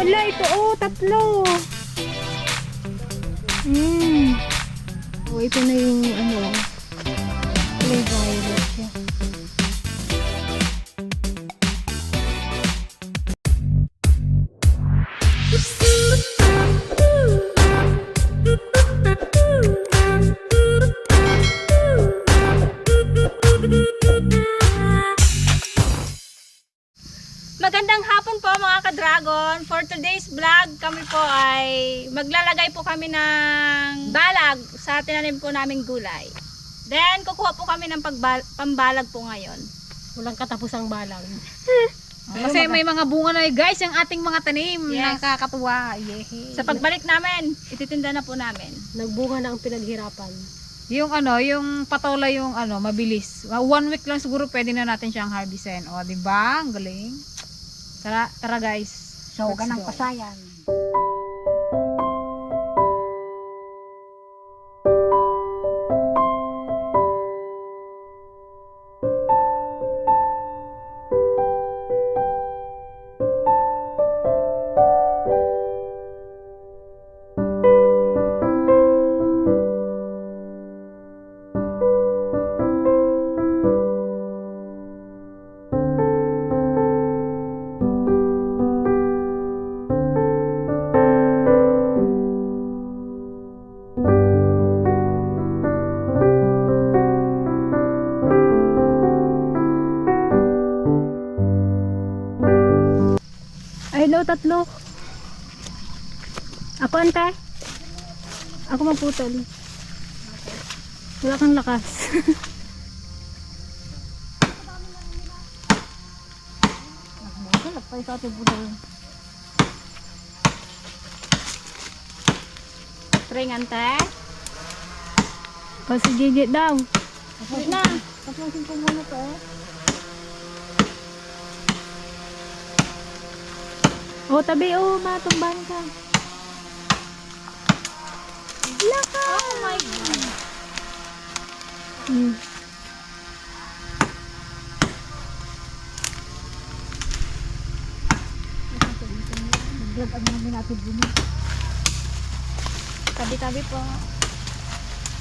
Wala, ito tatlo. Ito na yung play violet siya. Magandang hapon po mga ka-dragon. For today's vlog, kami po ay maglalagay po kami ng balag sa tinanim po naming gulay. Then, kukuha po kami ng pambalag po ngayon. Walang katapusang balag. Kasi may mga bunga na guys yung ating mga tanim. Yes. Nakakatuwa. Yehe. Sa pagbalik namin, ititinda na po namin. Nagbunga na ang pinaghirapan. Yung yung patola yung mabilis. 1 week lang siguro pwede na natin siyang harvestin. O, di ba? Ang galing. Tara guys. So, Let's ganang go. pasayan. Hello, tatlo. Ako, ante. Ako maputol. Wala kang lakas. Lapay sa ating budol. Tringante. O, si Gigi daw. Tapos na. Tapusin ko muna to O, tabi, matumbahan ka. Lakas! Oh my God! Naglagan namin natin bumi. Tabi-tabi po.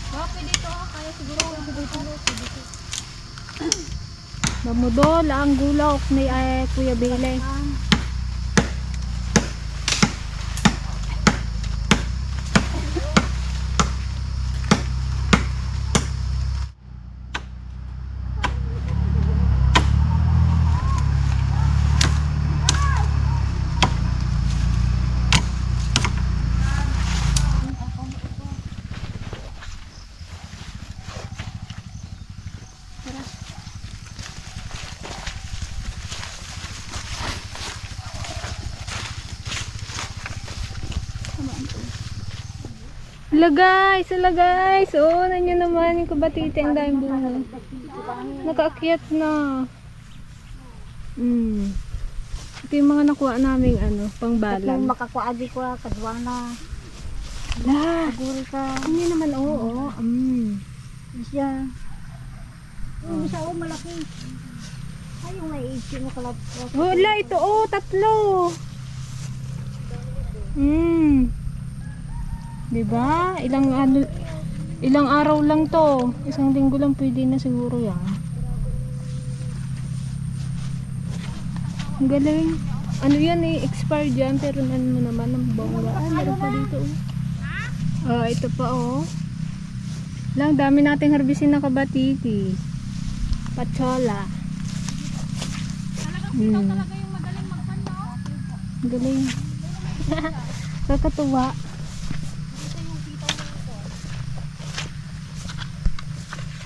Okay dito. Kaya siguro dito. Mamudol, ang gulok ni Kuya Bile. Hala guys, nanyo naman yung kabatite, ang daming bunga. Nakaakyat na. Ito yung mga nakuha naming pangbalag. Kung makakuadi ko, kadwa na. Hala, Siguro ka. hindi naman, oo. Siya. Yung isa malaki. Ay, yung naiichi mo kalap. Wala, ito, tatlo. Diba? Ilang araw lang to. Isang linggo lang pwede na siguro yan. Ang galing. Ano yan expired yan. Pero ano mo naman ang bangga. Meron pa dito ito pa Lang, dami nating harbisin na kabatiti. Patsola. Talaga yung madaling magpanda. Ang galing. Kakatuwa.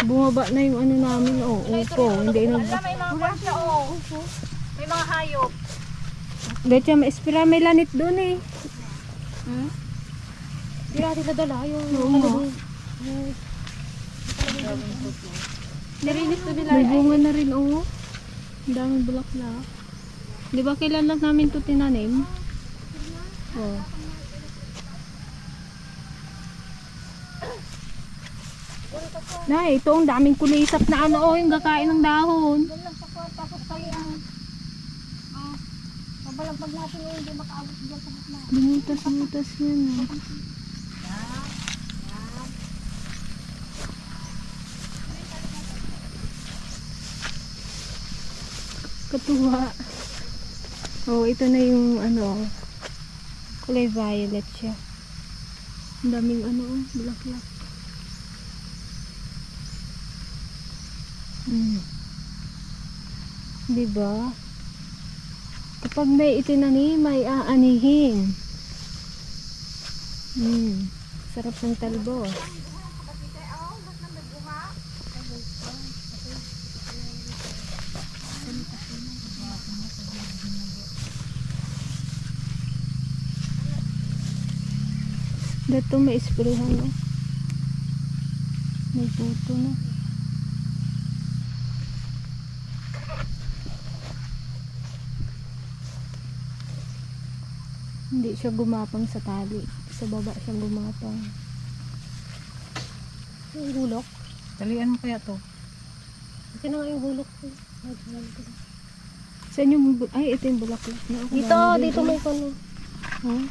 Bumaba na yung namin, upo. Hindi na. May mga pansya, May mga hayop. Dito may espira, may lanit doon Hindi natin nadala yung nirinis to nila. May bunga na rin, Ang daming bulaklak. Di ba kailan lang namin ito tinanim? Nay, ito ang daming kulisap na yung kakain ng dahon. Tapos kayo ang pabalag Bumutas-butas yan. Oh. Katuwa. Oh, ito na yung ano, kulay violet siya. Ang daming ano, bulaklak. Diba? Kapag may itinanim, may aanihin. Sarap ng talbos. Dito may isprehan na. May puto na. Hindi siya gumapang sa tali. Sa baba siya gumapang. Yung hulok. Dalian mo kaya to. Ito na nga yung hulok ko. Saan yung... Ay, ito yung bulaklak na. Dito may kono. Huh?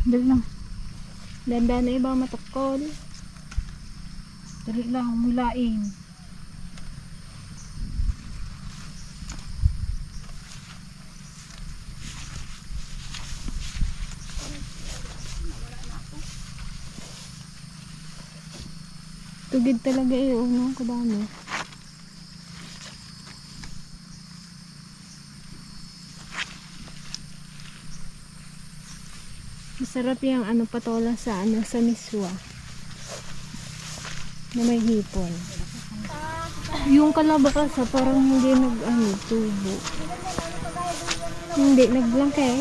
Dali lang. Danda na ibang matukol. Dali lang, mulain. Tugid talaga eh. Ano, kadami. Masarap yung ano patola sa ano sa miswa. Na may hipon. Yung kalabasa parang hindi nag ano tubo. Hindi naglangke.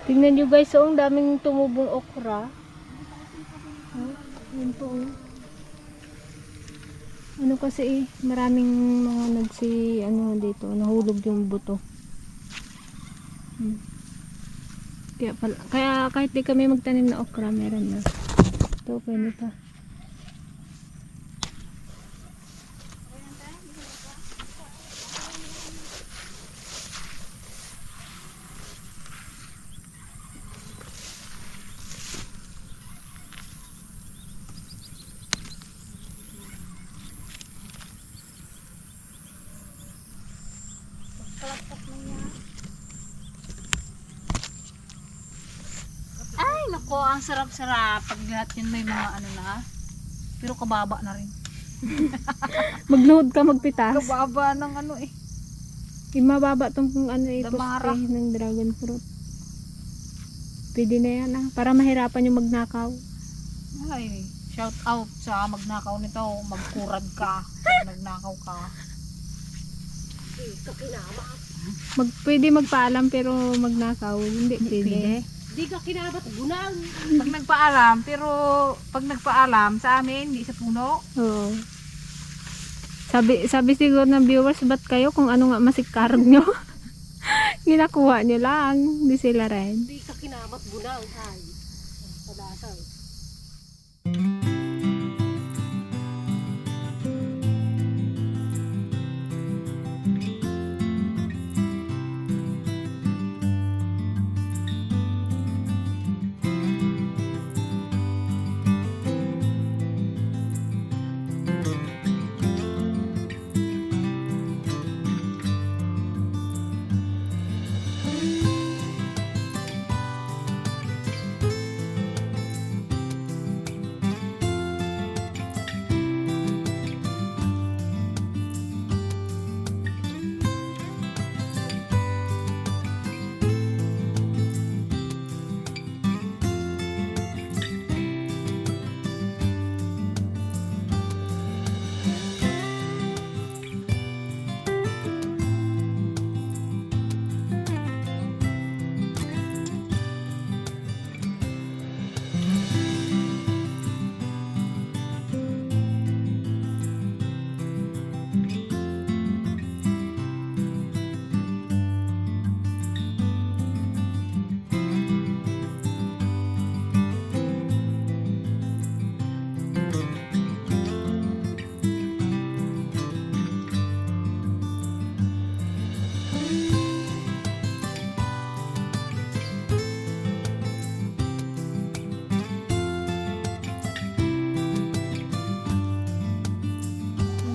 Tingnan nyo guys, oh, ang daming tumubong okra. Oh, yun po. Oh. Ano kasi maraming mga ano dito, nahulog yung buto. Kaya kahit di kami magtanim na okra, meron na. Ito, pwede pa. Ay, nako, ang sarap-sarap. Pag lahat yun may mga ano na. Pero kababa na rin. Magluhod ka magpitas. Kababa ng ano eh. Mababa tong ano Damara. poste ng dragon fruit. Pwede na yan ah. Para mahirapan yung magnakaw. Ay, shout out sa magnakaw nito. Magkurad ka. Magnakaw ka. Pwede magpaalam pero magnakaw. Hindi pwede. Di ka kinabat, gunang. Pag nagpaalam, pero pag nagpaalam sa amin, hindi sa puno. Oo. Sabi siguro ng viewers, ba't kayo kung ano nga masikarog nyo? Ginakuha nyo lang. Hindi sila rin. Di ka kinabat, gunang. Ay, padasaw.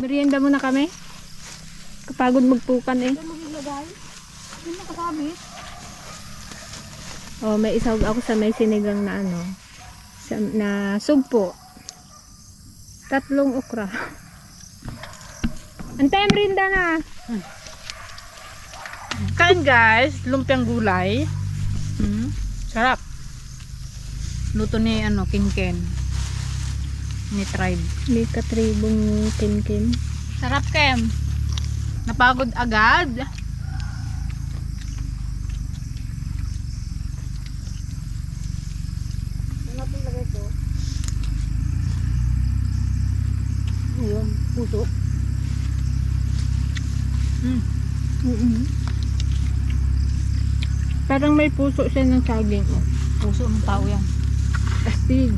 Merienda muna kami. Kapagod magpukan eh. Hindi nakasabit. Oh, may isawag ako sa may sinigang na ano. Na sugpo. 3 okra. Antay, merienda na. Kain guys, lumpiang gulay. Sarap. Luto ni King Ken. Ni Tribe. May katribong kin-kin. Sarap, Kem. Napagod agad. Ayun, puso. Parang may puso siya ng saging. Oh. Puso ng tao yan. Astig.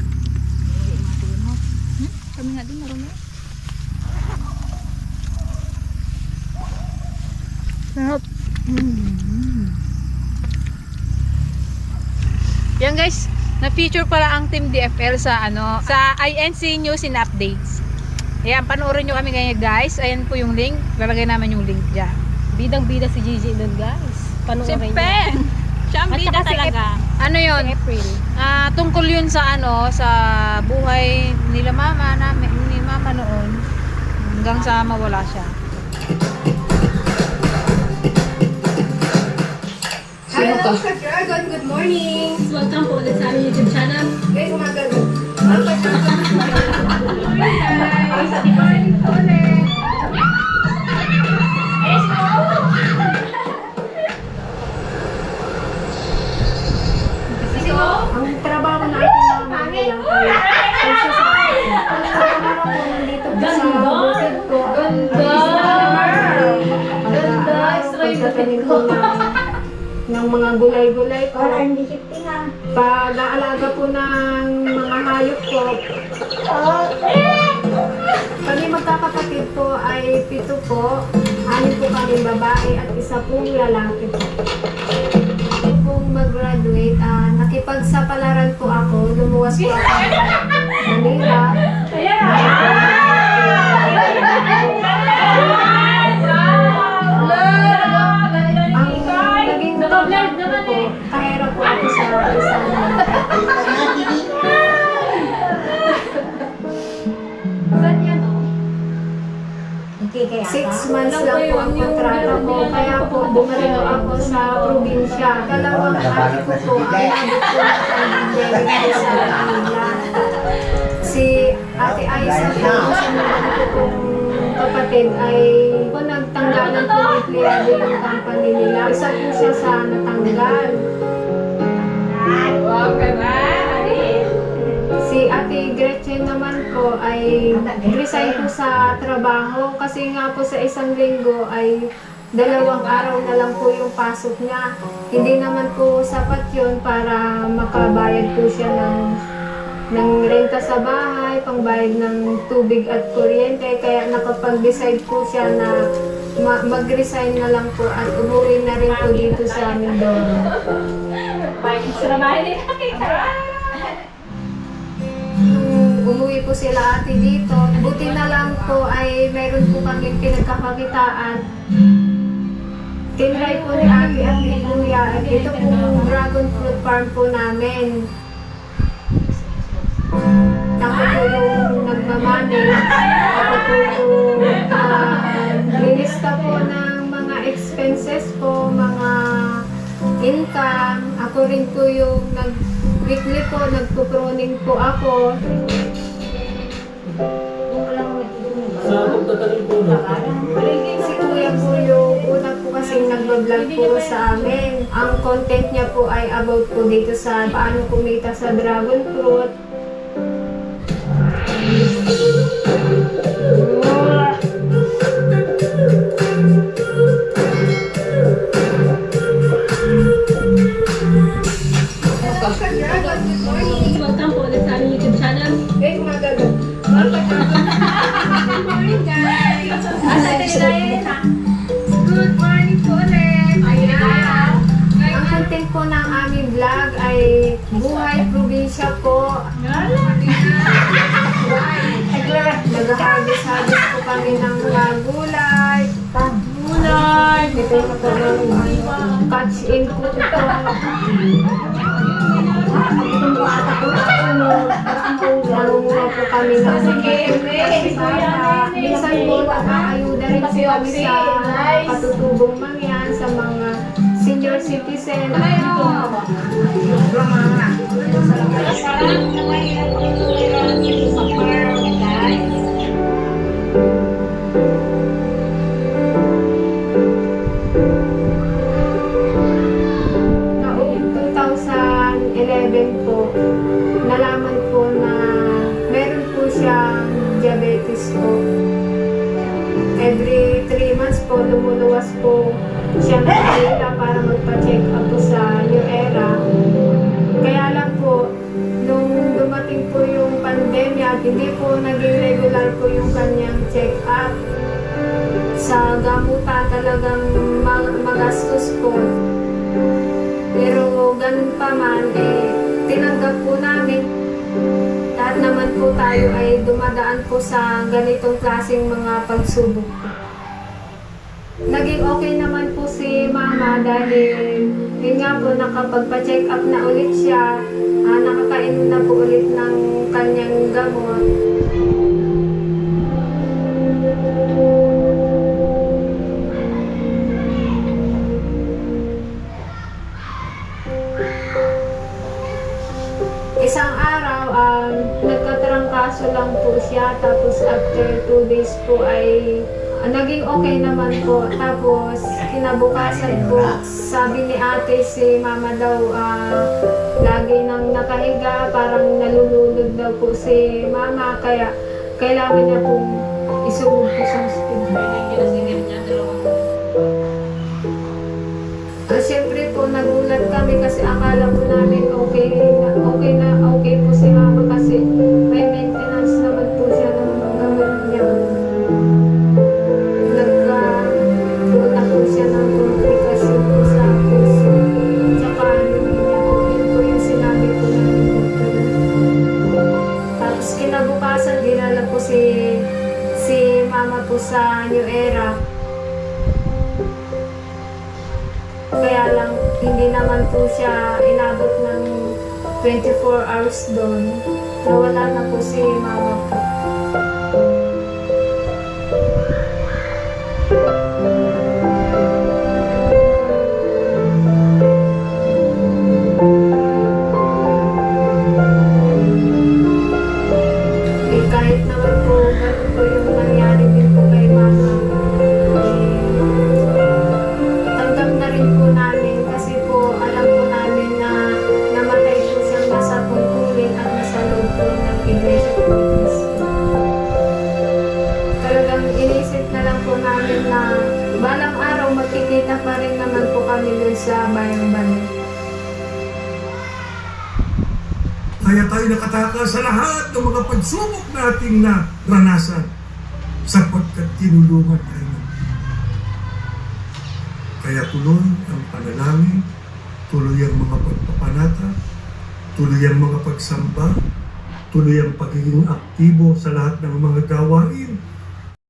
Kami nga din marami. Sarap. Yan guys, na-feature pala ang Team DFL sa sa INC News and Updates. Ayan, panoorin nyo kami ngayon guys. Ayan po yung link. Lalagay naman yung link dyan. Bidang-bida si Gigi doon, guys. Si Panoorin niyo. Pen! Siya ang At bida saka si talaga. Ano yun? April. Tungkol yun sa sa buhay nila mama namin, ni mama noon hanggang sa mawala siya. Hello, Ka Dragon. Good morning. Welcome po ulit sa aming YouTube channel. Guys, umaga. Welcome, Ka Dragon. Good morning po ulit. Ang trabaho na ito namin lang ay nandito po sa bukid ko. Pagtatanim ko ng mga gulay-gulay ko. Pag-aalaga po ng mga hayop ko. Kami magkakapatid po ay 7 po. 6 po kami babae at 1 pong lalaki po. Kung mag-graduate, nakipagsapalaran po ako. Lumuwas po ako ng Manila. Ang naging trabaho ko po, kahera po ako sa isang Six months lang po ang kontrata ko, kaya po dumarino ako sa probinsya. 2 ate ko po ang nabot po ng pandemic sa Manila. Si Ate Aiza po, sa mga ko pong kapatid ay po nagtanggalan po ng empleyado yung company nila. Isa po siya sa natanggal. Si Ate Gretchen naman po ay resign po sa trabaho kasi nga po sa isang linggo ay 2 araw na lang po yung pasok niya. Hindi naman po sapat yun para makabayad po siya ng renta sa bahay, pangbayad ng tubig at kuryente. Kaya nakapag-decide po siya na mag-resign na lang po at umuwi na rin po dito sa Mindoro. Umuwi po sila ate dito. Buti na lang po ay meron po kaming pinagkakakitaan. Tinry po ni ate at ni kuya. At ito po yung dragon fruit farm po namin. Ako po yung nagmamanage. Ako po yung nilista po ng mga expenses po, mga income. Ako rin po yung weekly po, nagpo-proning po ako. Si kuya po yung una po kasing nag-vlog po sa amin. Ang content niya po ay about po dito sa paano kumita sa dragon fruit. Good morning. Welcome po ulit sa aming YouTube channel. Guys, umaga. Welcome, Ka Dragon. Good morning, guys. Good morning po ulit. Ayan. Ang content po ng aming vlog ay buhay probinsya po. Nag-harvest po kami ng mga gulay. Ito po ng catch in po ito. Nangunguha po kami ng minsan po nakaayuda rin po kami sa katutubong mangyan sa mga senior citizen. Noong 2011 po, nalaman po na meron po siyang diabetes po. Every 3 months po, lumuluwas po siya ng Manila para magpa-check up po sa New Era. Kaya lang po, nung dumating po yung pandemya, hindi po naging regular po yung kanyang check up. Sa gamutan talagang magastos po. Pero ganun pa man, tinanggap po namin. Lahat naman po tayo ay dumadaan po sa ganitong klaseng mga pagsubok po. Naging okay naman po si Mama dahil yun nga po nakapagpa-check up na ulit siya, nakakainom na po ulit ng kanyang gamot. Isang araw, nagkatrangkaso lang po siya, tapos after 2 days po ay naging okay naman po. Tapos kinabukasan po, sabi ni ate si Mama daw lagi nang nakahiga, parang nalulunod daw po si Mama, kaya kailangan niya pong isugod po sa hospital. Siyempre po nagulat kami kasi akala po namin okay po si Mama kasi may maintenance naman po siya ng gamot niya. Nagkaroon na po siya ng komplikasyon po sa puso. Tsaka yun po yung sinabi po ng doktor. Tapos kinabukasan, dinala po si Mama po sa New Era. Kaya lang, hindi naman po siya inabot ng 24 hours doon. Nawala na po si Mama po. Kahit naman po, ganun po yung nangyari din po kay Mama. Tanggap na rin po namin kasi po alam po namin na namatay po siyang nasa tungkulin at nasa loob po ng Iglesia po ni Cristo. Talagang inisip na lang po namin na balang araw magkikita pa rin naman po kami dun sa Bayang Bani. Kaya tayo nakatakas sa lahat ng mga pagsubok nating naranasan sapagkat tinulungan tayo. Kaya tuloy ang panalangin, tuloy ang mga pagpapanata, tuloy ang mga pagsamba, tuloy ang pagiging aktibo sa lahat ng mga gawain,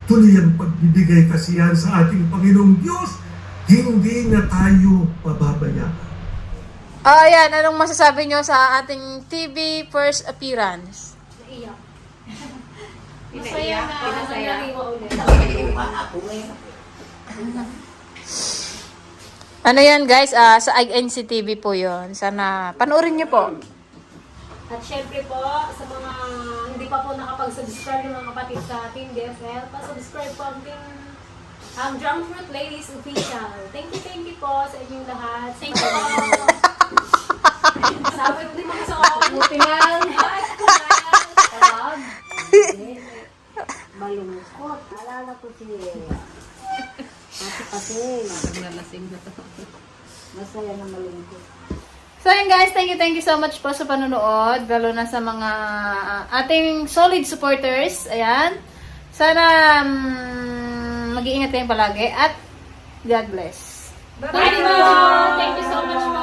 tuloy ang pagbibigay kasiyahan sa ating Panginoong Diyos, hindi na tayo pababayaan. Ayan, anong masasabi nyo sa ating TV first appearance? Pinaiyak. Ano yan guys, sa INC TV po yon. Sana panoorin nyo po. At syempre po, sa mga hindi pa po nakapag-subscribe ng mga kapatid sa Team DFL, pa-subscribe po ang Team Drunk Fruit Ladies Official. Thank you po sa inyong lahat. Thank you po. Sabi ko din mga sa kaputingan. Tawag. Malungkot. Alala ko si Pasing. Masaya na malungkot. So yun guys, thank you so much po sa panonood, lalo na sa mga ating solid supporters. Ayan. Sana mag-iingat kayong palagi at God bless. Bye po! Thank you so much po!